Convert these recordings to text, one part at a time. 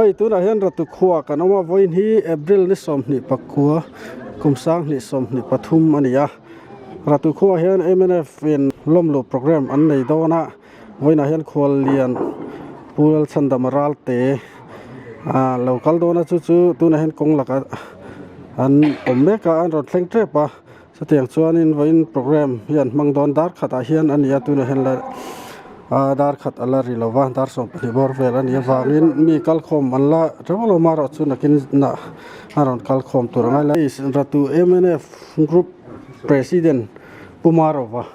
Hei tunah hian Ratu khua kan awm a, vawiin hi April ni 29 kum 2023 a ni a. Ratu khuaah hian mnf in lawmluh programme an nei dawn a, vawiinah hian khuallian Pu Lalchhandama Ralte ah lo kal dawn a, chu chu tunah hian kawng lakah an awm mek a, an rawn thleng tep a. Chutiang chuanin vawiin programme hi an hmang dawn dar khatah hian a ni a, tunah hian la ah dar khat a la ri lo va, dar 12 bawr vel a nih avangin mi kalkhawm an la teuh lo marawh chu nakin nah a rawn kalkhawm tur angai la. Ratu mnf group president Pu Marova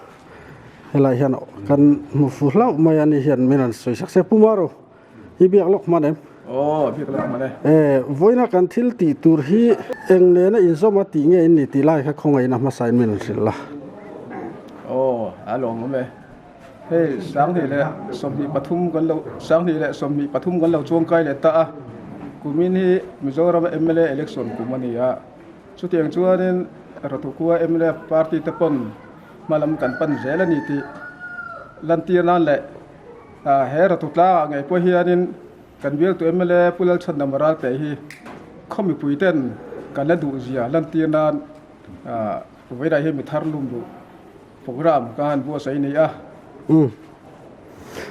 helai hian kan hmu fu hlauh mai a ni hian min rawn sawi sak se. Pu Maro. I biak lawk hman em? Aw, biak lawk hman e. E, vawiina kan thil tih tur hi eng nena inzawm a tih nge in ni tih lai kha khawngaihna hmasa in min hrilh la. Aw, a lawmawm e. Hei 2023 kan lo 2023 kan lo chuangkai leh ta a, kumin hi Mizoram mla election kum a ni a, chutiang chuanin Ratukua mla party te pawn hmalam kan pan zel a ni tih lantir nan leh He ratu tlangah ngei pawh hianin kan bialtu mla Pu Lalchhandama Ralte hi khaw mipui ten kan la duh zia lantir nan vawiinah hian mi thar lum duh programme ka han buatsaih a ni a. Umm.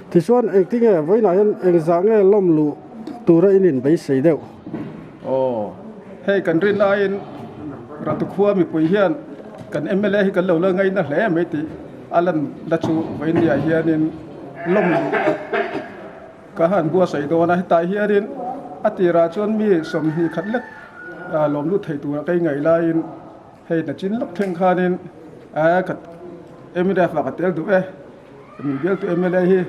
Tichuan engtinge vawiinah hian engzah nge lawm luh tura in inbeisei deuh? Aw, hei kan rin laiin ratu khua mipui hian kan mla hi kan lo la ngaina hle mai tih a lan la chu vawiinniah hianin lawm ka han buatsaih dawn a, hetah hianin a tirah chuan mi 21 lek lawm lut thei tura ka ingaih laiin hei nachin lawk thleng khanin a ka mnf ah ka tel duh e, min bialtu mla hi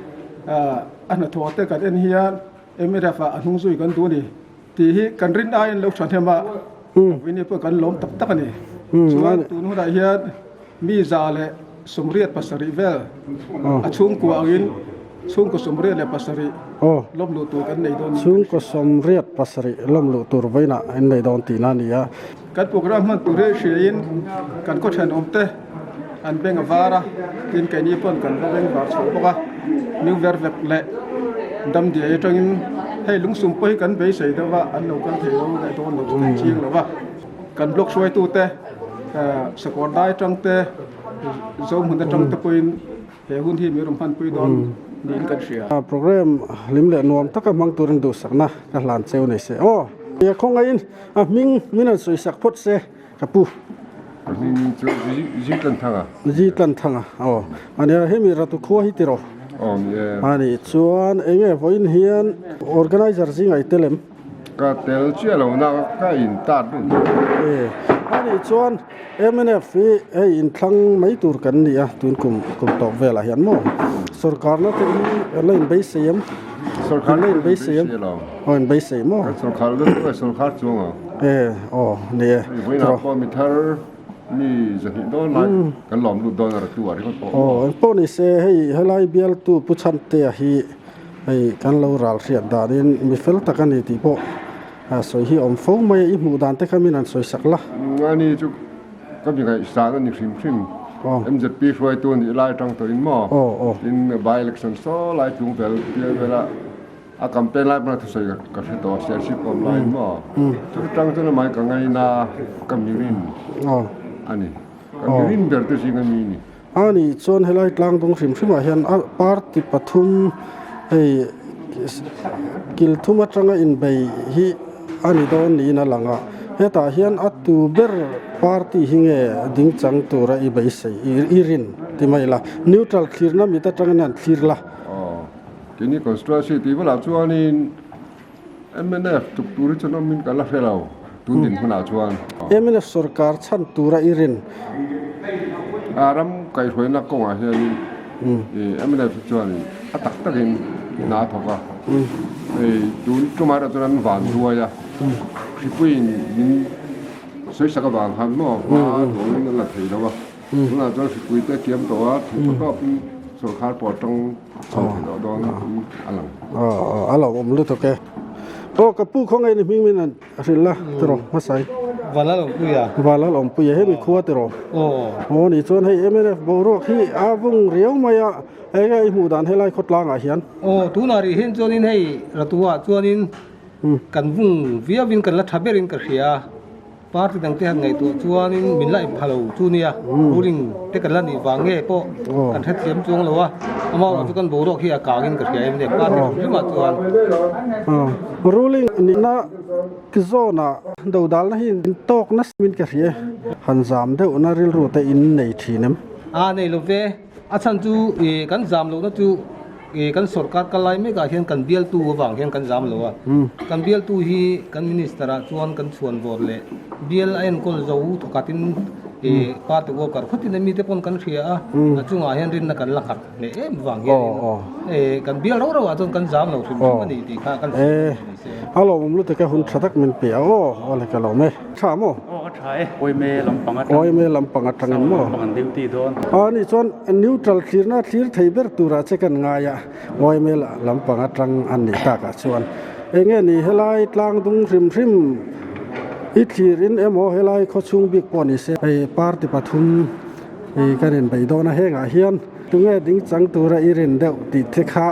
a hnathawh te kan en hian mnf ah a hnung zui kan duh a ni tih hi kan rin aiin lo thahnem a, vawiin pawh kan lawm tak tak a ni. Chuan tun hunah hian mi 187 vel a chhungkua angin chhungkaw 87 lawm luh tur kan nei dawn. Chhungkaw 87 lawm luh tur vawiinah an nei dawn tihna a ni a. Kan programme hman tur hi hriain kan khaw thenawmte an beng a var a, tin keini pawn kan va beng var chhoh bawk a, new ver vek leh damdiai atangin hei lungsum pawh hi kan beisei deuh a, an lo kal thei lo leh dawn lo chu kan chiang lo va, kan block hruaitute sakawr dai atang te Zohmun atang te pawhin he hun hi mi rawn hmanpui dawn niin kan hria. Programme hlim leh nuam taka hmang turin duhsakna ka hlan cheu nei se aw. Khawngaihin a hming min rawn sawisak phawt se. Ka pu. Ka hming chu Zitlanthanga. Zitlanthanga, aw. Ania hemi Ratu khua hi tiraw? Aw ni e. Ani chuan enge vawiin hian organizer zingah i tel em? Ka tel chiah lo na ka in tat run. E, ani chuan mnf hi hei inthlang mai tur kan ni a tun kum kum tawp velah hian maw? Sorkarna te hi la inbeisei em? Sorkar la inbeisei lo. Aw inbeisei maw? Kan sorkar la chu sorkar chuang ang. E aw ni e. Vawiinah pawh mi thar mi 200 dawn lai kan lawm lut dawn a ratu ah ringawt pawh. Aw engpawh ni se hei helai bialtu Pu Chhantea hi hei kan lo ral hriat danin mi fel tak a ni tih pawh sawi hi a awm fo mai a, i hmuh dan te kha min han sawi sak la. Ani chu ka mi ngaihsan a ni hrim hrim. MZP hruaitu a nih lai atang tawhin maw tin by election saw lai tlung vel pial vela A campaign lai pawh thusawi ka hre tawh a, Serchhip awm laiin maw? Chu tang chuan amah hi ka ngaina ka mirin a ni. Ka mirin ber te zing a mi ni. A nih chuan helai tlangdung hrim hrimah hian a party pathum hei kil thum atanga inbei hi a ni dawn niin a lang a, hetah hian a tu ber party hi nge dingchang tura i beisei i rin ti mai la, neutral thlirna mit atangin an thlir la. Keini constituency tih bulah chuanin mnf tuk tur hi chuan awmin ka la hre lo tun din hunah chuan. Mnf sorkar chhan tura i rin. A ram kaihhruaina kawngah hianin mnf hi chuanin a tak takin hna a thawk a. Hei tun tumah erawh chuan an van duai a, hripuiin min sawisak avang khan maw hma tuangin an la thei lo a. Tunah chuan hripui te a kiam tawh a, thingpui tawpin sawrkhar pawh a tawng chho thei tawh dawn in a lang. Aw a lo awm lutuk e. Aw ka pu khawngaih ni hming min an hrilh la tiraw hmasai. Valal Awmpuia. Valal Awmpuia hemi khua tiraw. Aw. Aw ni chuan hei mnf boruak hi a vung riau mai a, enge i hmuh dan helai khawtlangah hian. Aw tunah rih hian chuanin hei Ratuah chuanin. Kan vung viauin kan la tha berin ka hria a, party dangte han ngaihtuah chuanin min la ip pha lo chu nia, ruling te kan la nih vang nge pawh kan hrethiam chuang lo a, amaherawh chu kan boruak hi a kangin ka hria em nia party hrim hrimah chuan. Ruling nihna zawnah dodalna hi in tawk nasa min ka hria, han zam deuhna rilru te in nei thin em? A nei lo ve, a chhan chu kan zam lohna chu. Ih kan sorkar kal lai mekah hian kan bialtu avang hian kan zam lo a, kan bialtu hi kan minister ah chuan kan chhuan vawr leh bial a enkawl zo thawkhatin ih party worker khatin a mite pawn kan hria a, a chungah hian rinna kan la nghat hle em vang hianin ih kan bial rau rau ah chuan kan zam lo hrim hrim a ni tih kha kan hriat ni se. A lawmawm lutuk e hun tha tak min pe a aw, awle ka lawm e. Tha maw? Aw a tha e, Awime lampang atang. Awime lampang atangin maw? Lampang an duty dawn. Aw nih chuan neutral thlirna thlir thei ber turah che kan ngai a, Awime lampang atang an nih takah chuan enge ni helai tlang dung hrim hrim i thlir in emaw helai khawchhung bik pawh ni se hei party pathum i kan inbeih dawn a hengah hian tunge ding chang tura i rin deuh tih te kha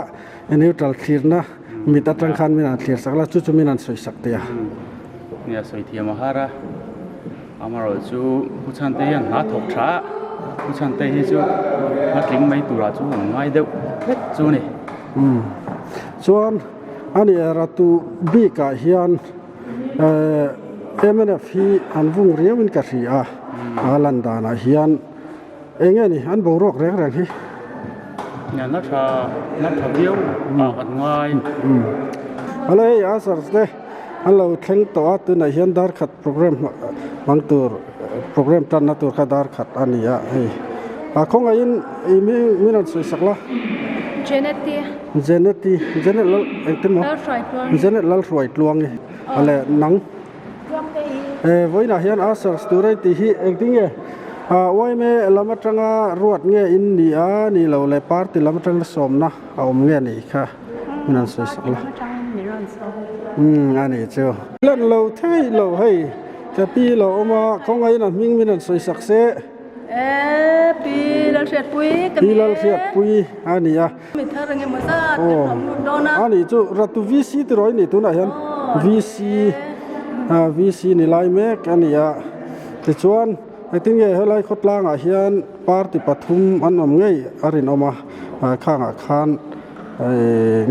neutral thlirna Mit atang khan min an thlir sak la, chu chu min an sawi sak teh a. Nia sawi thiam a har a, amaherawh chu Pu Chhante hian hna thawk tha a, Pu Chhante hi chu hna tling mai turah chu an ngai deuh hlek chu a ni. Umm chuan a ni ratu bikah hian eh mnf hi an vung riauin ka hria a, a lan danah hian. Eng nge ni an boruak reng reng hi? Nia na tha na tha viau ah kan ngai. Hello hei ushers te an lo thleng tawh a tunah hian dar khat program hmang tur program tanna tur kha dar khat a ni a hei a khawngaihin i mi min rawn sawi sak la. Jeneti. Jeneti Janet lal engtin maw? Lalhruaitluangi. Janet Lalhruaitluangi a leh nang. He vawiinah hian Ushers tur a tih hi engtin nge yma lam atanga ruat nge in ni a ni lo le party lam atanga sawmna a awm nge ni kha min rawn sawi sak la umm a ni chu. Lan lo thei lo hei ka pi lo awm a kawngaiin a hming min rawn sawi sak se. E pi Lalhriatpui ka ni e. Pi Lalhriatpui a ni a. Mi thar eng emaw zat kan awm lut dawn a. A nih chu Ratu VC ti rawih a ni tunah hian VC VC ni lai mek a ni a tichuan engtin nge helai khawtlangah hian party pathum an awm ngei a rinawm a khangah khan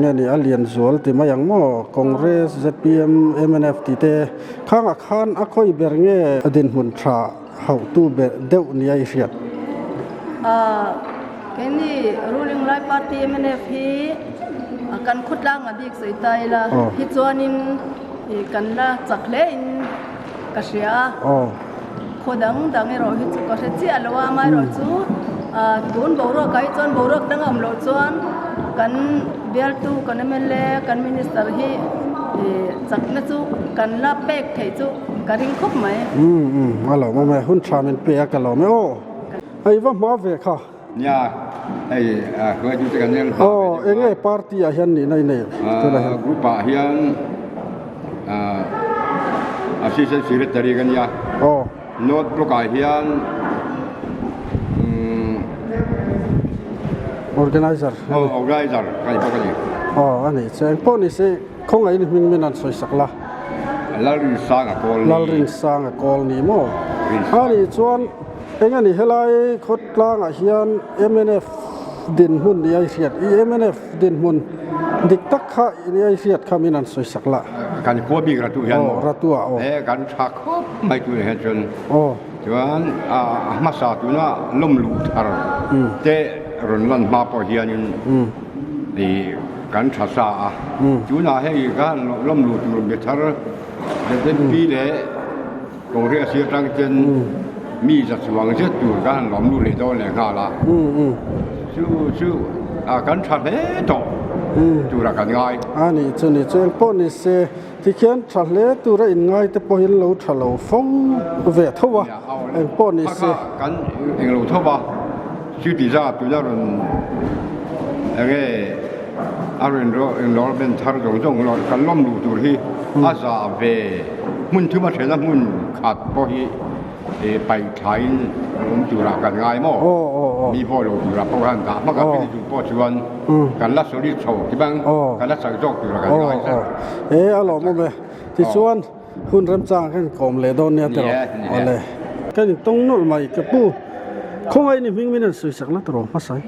nge ni a lian zual ti mai ang maw Congress zpm mnf tih te khangah khan a khawi ber nge dinhmun tha Hauhtu ber deuh nia i hriat. Ahh keini ruling lai party mnf hi kan khawtlang a bik sawi ta ila hi chuanin kan la chak hle in ka hria a khaw dang dang erawh hi chu ka hre chiah lo a amaherawh chu tun boruak ah hi chuan boruak dang a awm loh chuan kan bialtu kan mla kan minister hi chakna chu kan la pek theih chu. Ka ring khawp mai. Umm umm a lawm awm e, hun tha min pe a ka lawm e aw. Hei va hma ve kha. Nia hei hruaitu te kan eng hma ve deuh a. Aw eng nge party ah hian nihna i nei tunah hian. Group ah hian assistant secretary ka nia. Aw. North block ah hian Organizer. Aw organizer ka ni bawk a ni. Aw a nih chu engpawh ni se. Khawngaih in hming min an sawi sak la. Lalrinsanga kawl ni. Lalrinsanga kawl ni maw? A nih chuan eng a ni helai khawtlangah hian mnf dinhmun ni a i hriat i mnf dinhmun dik tak kha ni a i hriat kha min an sawi sak la. Kan khua bik ratu hian maw? Aw ratu ah aw. E kan tha khawp mai tunah hian chuan. Aw. Chuan a hmasa tuna lawm luh thar te rawn lan hma pawh hianin i Kan tha sa a, tunah hei khan lawm luh tur mi thar ZMP leh Congress hi atang ten mi za chuang zet tur khan han lawm luh leh dawn leh nghal a, chu chu kan tha hle tawh turah kan ngai. A nih chu ni chu engpawh ni se tikhian tha hle tura inngai te pawhin lo tha lo fo ve tho a, engpawh ni se. Kan englo tho va. Chuti zat tuna rawn enge a rawn enrollment thar zawng zawng lawr kan lawm luh tur hi a za ve hmun thuma thena hmun khat pawh hi Paih thlain awm turah kan ngai maw? Mi pawh lo turah pawh khan dah hmak a, chumi chung pawh chuan kan la solid chho ti bang, kan la chak zawk turah kan ngai tlat. E a lawmawm e. Tichuan hun remchang kan kawm leh dawn nia tiraw? Awle. Kan intawng nawlh mai ka pu. Khawngaih ni hming min han sawi sak la tiraw hmasa in?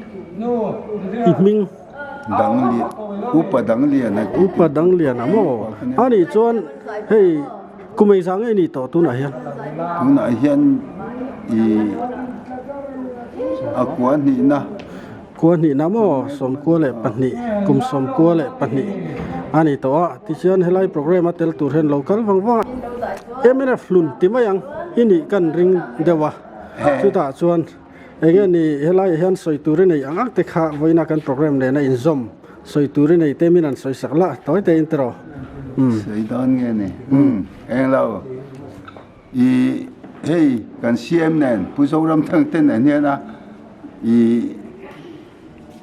I hming? Danglian, Upa Dangliana tih. Upa Dangliana maw? Anih chuan hei kum engzah nge ni tawh tunah hian? Tunah hian i a kua hnihna. Kua hnihna maw? Sawmkua leh pahnih, kum 92 a ni tawh a. Tichuan helai program a tel tur hian lo kal vang vang a. Mnf hlun ti mai ang i nih kan ring deuh a. Chutah chuan. Enge ni helaiah hian sawi tur i nei ang ang te kha vawiina kan program nena inzawm sawi tur i nei te min an sawi sak la tawi te in tiraw? Umm. Sawi dawn nge ni? Umm. Englo i hei kan CM nen Pu Zoramthang te nen hian a i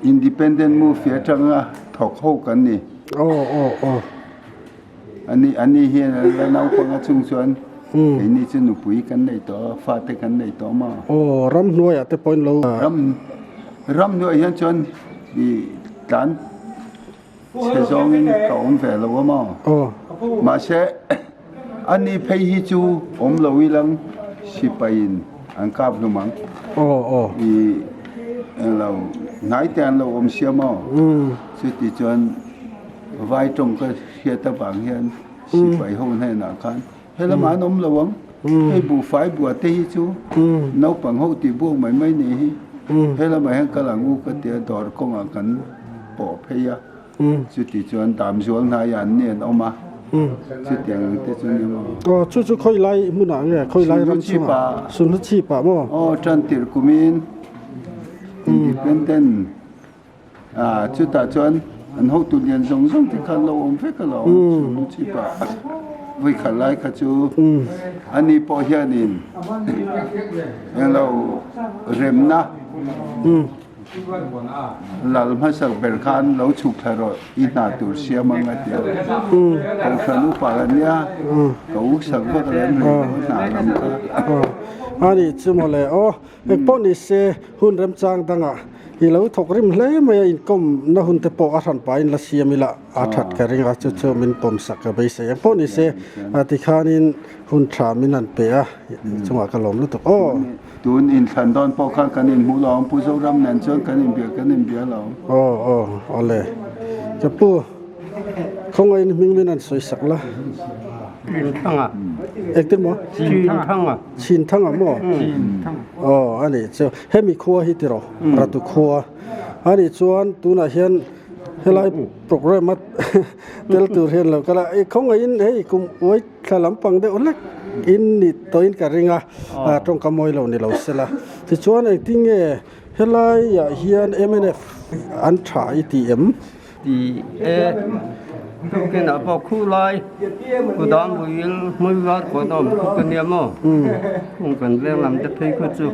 Independent Movie atanga thawk ho kan ni. Aw aw aw. Ani ani hian an la naupang a chung chuan keini chu nupui kan nei tawh a, fate kan nei tawh maw? Aw, ramhnuaiah te pawhin lo. Ram ramhnuaiah hian chuan i tlan chhe zawngin ka awm ve lo a maw? Aw. Mahse ani phei hi chu awm lo ilang sipaiin an kap hlum ang. Aw aw. I englo hnai te an lo awm sia maw? Chuti chuan vai tawng ka hriat avang hian sipai ho hnenah khan helamah an awm lo ang, hei buhfai bua te hi chu naupang ho tih buak mai mai ni hi, helamah hian kal ang u ka tia dawr kawngah kan pawh phei a, chuti chuan damzual hnaiah an ni an awm a, chutiang ang te chu ni maw. Aw chu chu khawi lai hmunah nge khawi lai ram chhungah Sunhlu chhipah maw? Aw tan tirh kumin Independent. Ah, chutah chuan an hotu lian zawng zawng te kha an lo awm vek a lo chu chip ah vawi khat lai kha chu ani pawh hianin englo remna lal hmasak ber kha an lo chhuk thla rawh i hna tur siam ang a ti a, kohhran upa a nia ka uksak vak lem hlei lo hna lam kha. Ani chu mawle aw. Engpawh ni se, hun remchang dangah i lo thawk rim hle mai a, inkawm na hun te pawh a hran pahin la siam ila a that ka ring a, chu chu min pawm sak ka beisei. Engpawh ni se, tikhanin hun tha min han pe a, chungah ka lawm lutuk aw. Tun inthlan dawn pawh khan kan inhmu lo ang, Pu Zoram nen chuan kan inbia kan inbia lo. Aw aw awle. Ka pu, khawngaih in hming min han sawi sak la. Chinthanga. Engtin maw? Chinthanga. Chinthanga maw? Aw a nih chu. Hemi khua hi tiraw? Ratu khua. A nih chuan tunah hian helai program a tel tur hian lo kal a. I khawngaihin hei kum uai thla lampang deuh hlek in ni tawhin ka ring a, tawngka mawi lo ni lo sela. Tichuan engtin nge helaiah hian mnf an tha i ti em? Ti e, tukinah pawh khu lai kudam buil hmui var kawt a awm khawp ka nia maw? Kung kan veng lam te phei khaw chu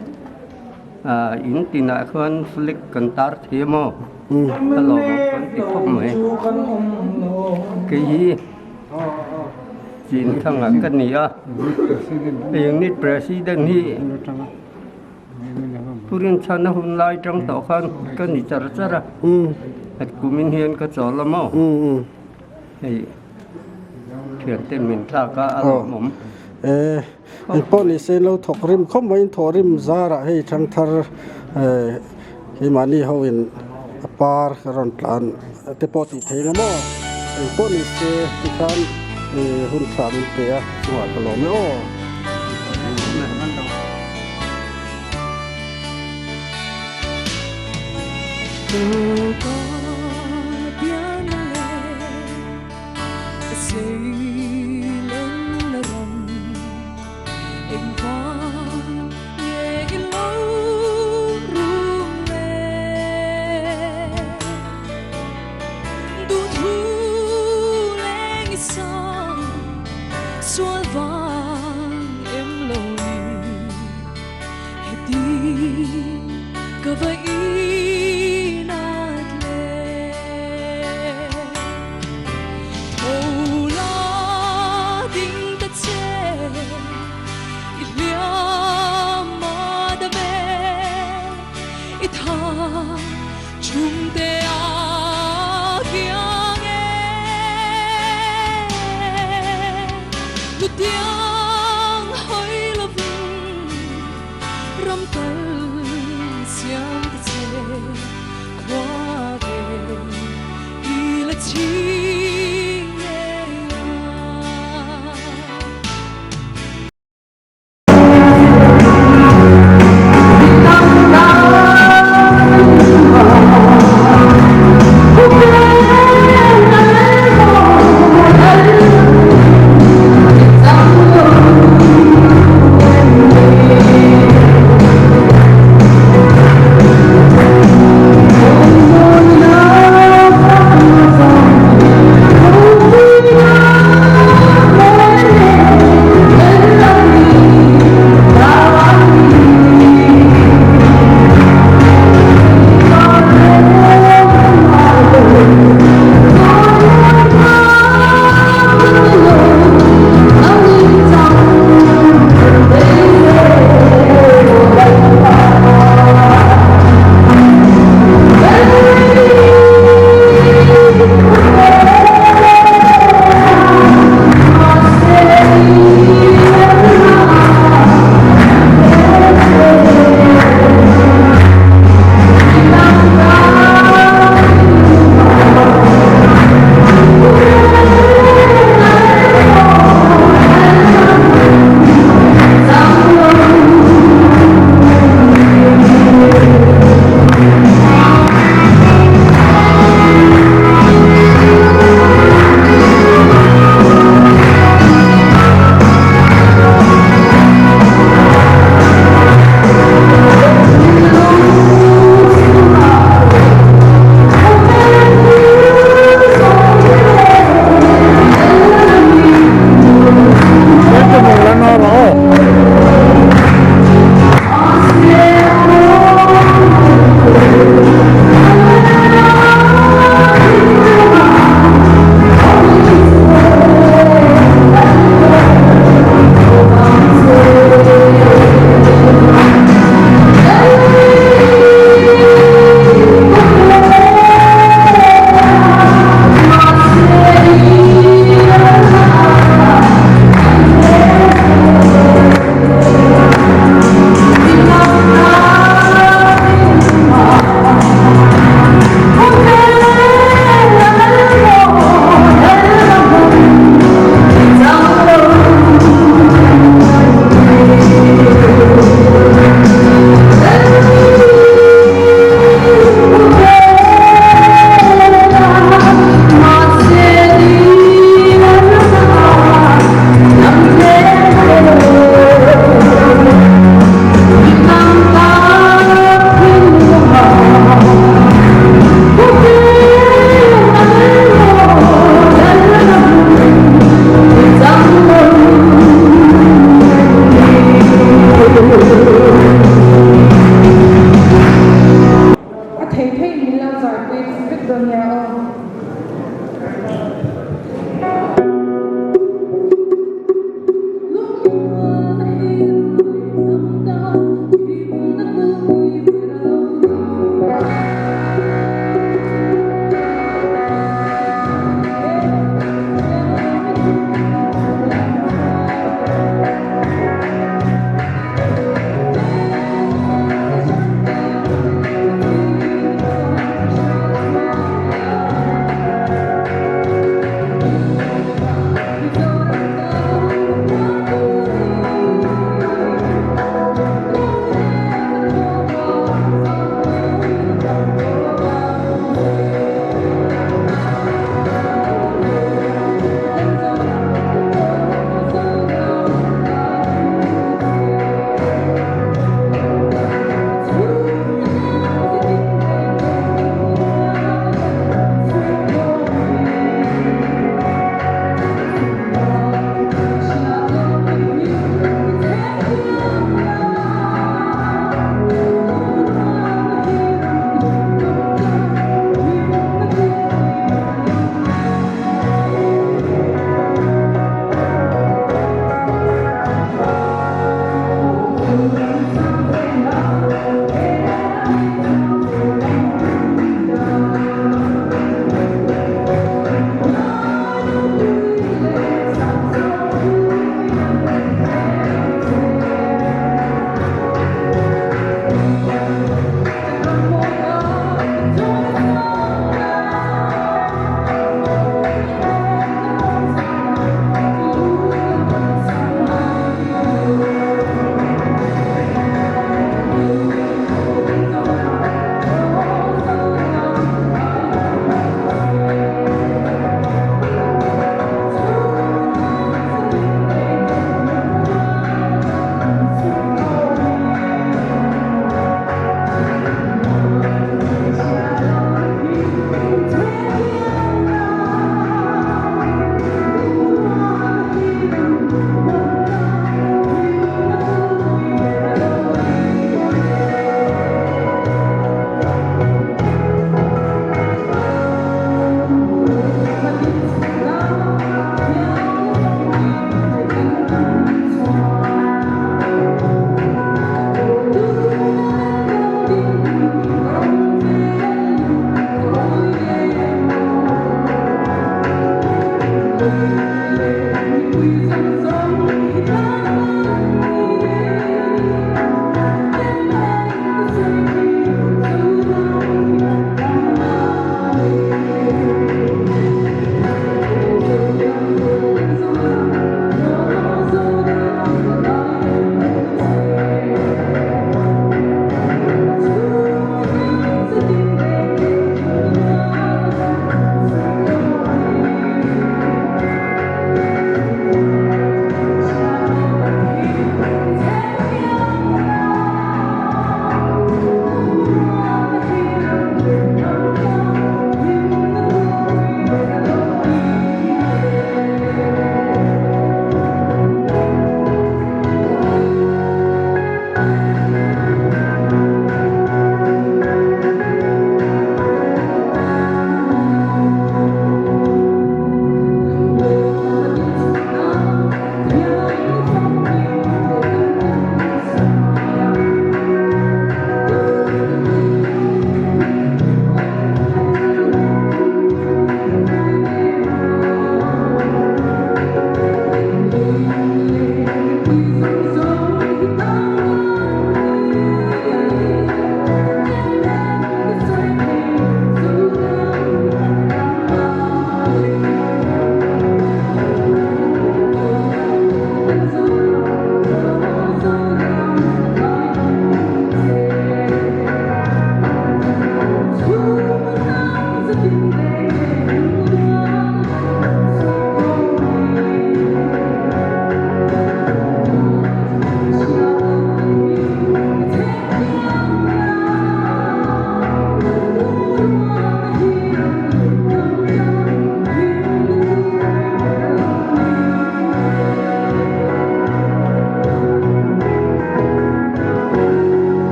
in tinah khuan flag kan tar thei a maw? A lawm ang kan ti khawp mai. Kei hi Chinthanga ka ni a, unit president hi. Purin chhana hun lai tang tawh khan ka ni char char a, het kumin hian ka chawl a maw? Hei thiante min thlak a, a lawmawm. E, engpawh ni se lo thawk rim khawp mai in thawh rim zarah hei thangthar keimahni ho in a par ka rawn tlan te pawh tih theih ang maw? Engpawh ni se tikhan hun tha min pe a, chungah ka lawm e aw. Ram kal siam ta che khua ve i la chhing ngei ang.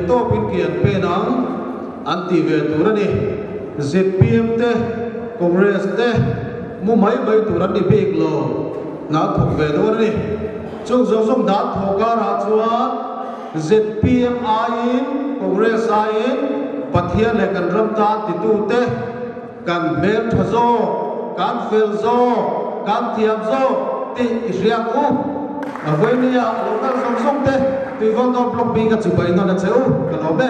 theihtawpin ke an pen ang an ti ve tur a ni. Zpm te, Congress te mu mai mai tur an ni bik lo, hna an thawk ve dawn a ni. Chung zawng zawng dan thawh karah chuan zpm aiin Congress aiin Pathian leh kan ram tan titute, Kan hmel tha zawk, kan fel zawk, kan thiam zawk tih i hria ang u. A vawinia lo kal zawng zawng te Tuivawndawn Block bik a chibai nawn a che u, ka lawm e.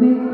mek.